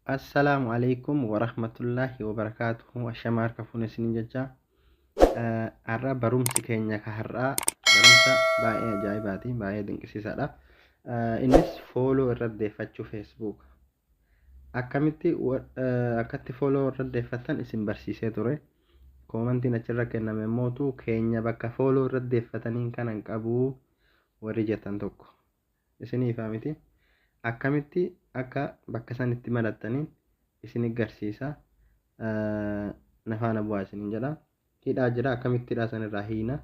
Assalaamu alaikum warahmatullaahi wabarakaatuhu. Ashama harka fuune isiniin jecha. Har'a barumsi keenya ka har'aa barumsa baay'ee ajaa'ibaati, baay'ee dinqisiisaadha. Innis follow irratti deeffachuu Facebook. Akkamitti akkatti follow irratti deeffattan isin barsiisee ture. Koomantiin achirra kenname mootu keenya bakka follow irratti deeffataniin kana hin qabu warri jettan tokko. Isinii ifaa miti. Akkamitti akka bakka san itti marattaniin isin garsiisa. Na faana bu'aa isiniin jedha. Hidhaa jira, akkamitti hidhaa san irraa hiina.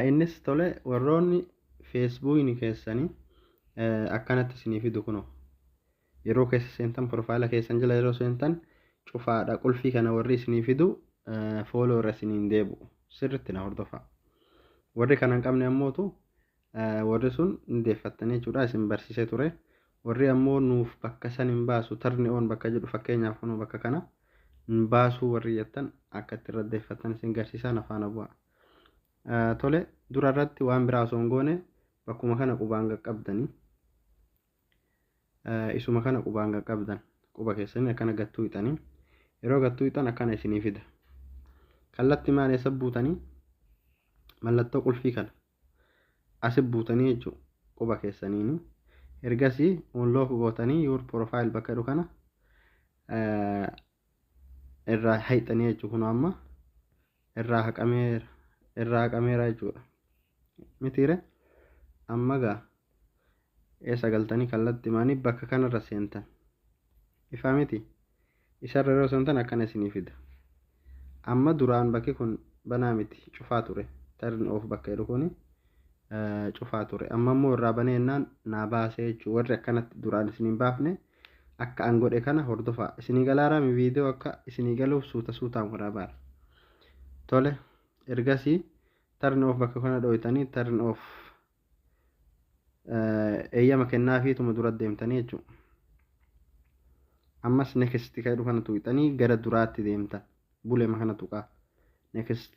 Innis tole, warroonni Feesbuukni keessanii akkanatti isinii fidu kunoo. Yeroo keessa seentan, profaayila keessan jala yeroo seentan cufaadha. Qulfii kana warri isinii fidu follow irra isiniin deebi'u. Sirriitti na hordofaa. Warri kana hin qabne ammootu warri sun ni deeffattanii jechuudha, isin barsiisee ture. Warri ammoo nuuf bakka san hin baasu, turn on bakka jedhu, fakkeenyaaf kunoo bakka kana hin baasuu warri jettan, akka itti irra deeffattan isin garsiisaa, na faana bu'aa. Tole, dura irratti waan biraa osoo hin goone bakkuma kana qubaan qaqqabdanii, isuma kana qubaan qaqqabdan, quba keessanii akkana gattuu hixanii, yeroo gattuu hixan akkana isinii fida. Kallatti maal eessa buutanii? Mallattoo qulfii kana asi buutanii jechuudha quba keessaniini. Ergasii unlock gootanii your profile bakka jedhu kana irraa haqxanii jechuudha. Kun amma irraa haqameera, irraa haqameera jechuudha. Mitiire amma gaa eessa galtanii? Kallatti maanii bakka kanarra seentan. Ifaa miti? Isarra yeroo seentan akkana isinii fida. Amma duraan bakki kun banaa miti, cufaa ture. Turn off bakka jedhu kuni cufaa ture. Amma immoo irraa banee jennaan naa baasee jechuudha. Warri akkanatti duraan isiniin baafne akka an godhe kana hordofaa. Isinii galaaraami? Viidiyoo akka isinii galuuf suuta suutaan waraabaara. Tole, ergasii turn off bakka kana dhooytanii turn off eeyyama kennaafiituma dura deemtanii jechuudha. Ammas next kan jedhu kana tuqxanii gara duraatti deemtan. Buleema kana tuqaa. Next.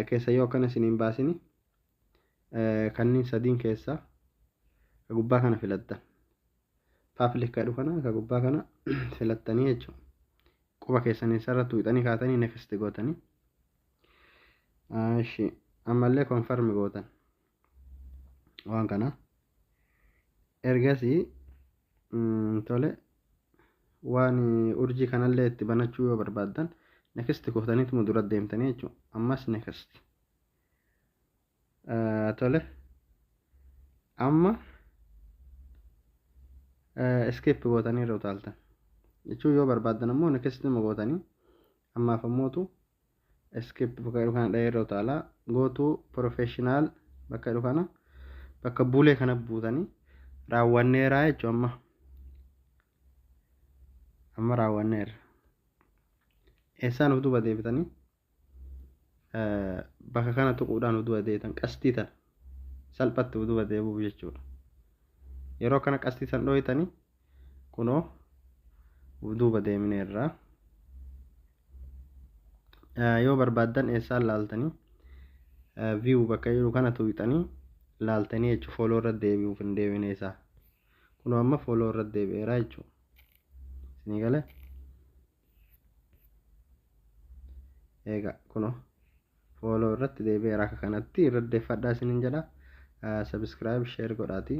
Keessa yoo akkana isiniin baasini, kanneen sadiin keessaa ka gubbaa kana filattan. Public kan jedhu kana ka gubbaa kana filattanii jechuudha. Quba keessanii isarra tuqxanii kaatanii next gootanii. Ishi ammallee confirm gootan. Waan kana. Ergasii tole, waan urjii kanallee itti banachuu yoo barbaaddan next gootaniituma dura deemtanii jechuudha. Ammas next. Tole, amma skip gootanii irra utaaltan. Jechuun yoo barbaaddan ammoo next ma gootanii, ammaaf ammootu skip bakka jedhu kana dhahee irra utaalaa. Go to professional bakka jedhu kana, bakka bulee kana buutanii raawwanneeraa jechuudha amma. Amma raawwanneerra. Eessaan of duuba deebitanii? Bakka kana tuquudhaan of duuba deebitan, qastii tana salphatti of duuba deebi'uuf jechuudha. Yeroo kana qastii san dhooytanii kunoo of duuba deemineerra. Yoo barbaaddan eessaan laaltanii? View bakka jiru kana tuqxanii laaltanii jechuudha, follow irra deebi'uuf hin deebine isaa. Kunoo amma follow irra deebi'eera jechuudha. Isinii galee? Egaa kunoo follow irratti deebi'eera, akka kanatti irra deeffadhaa isiniin jedha. Subscribe, share godhaati.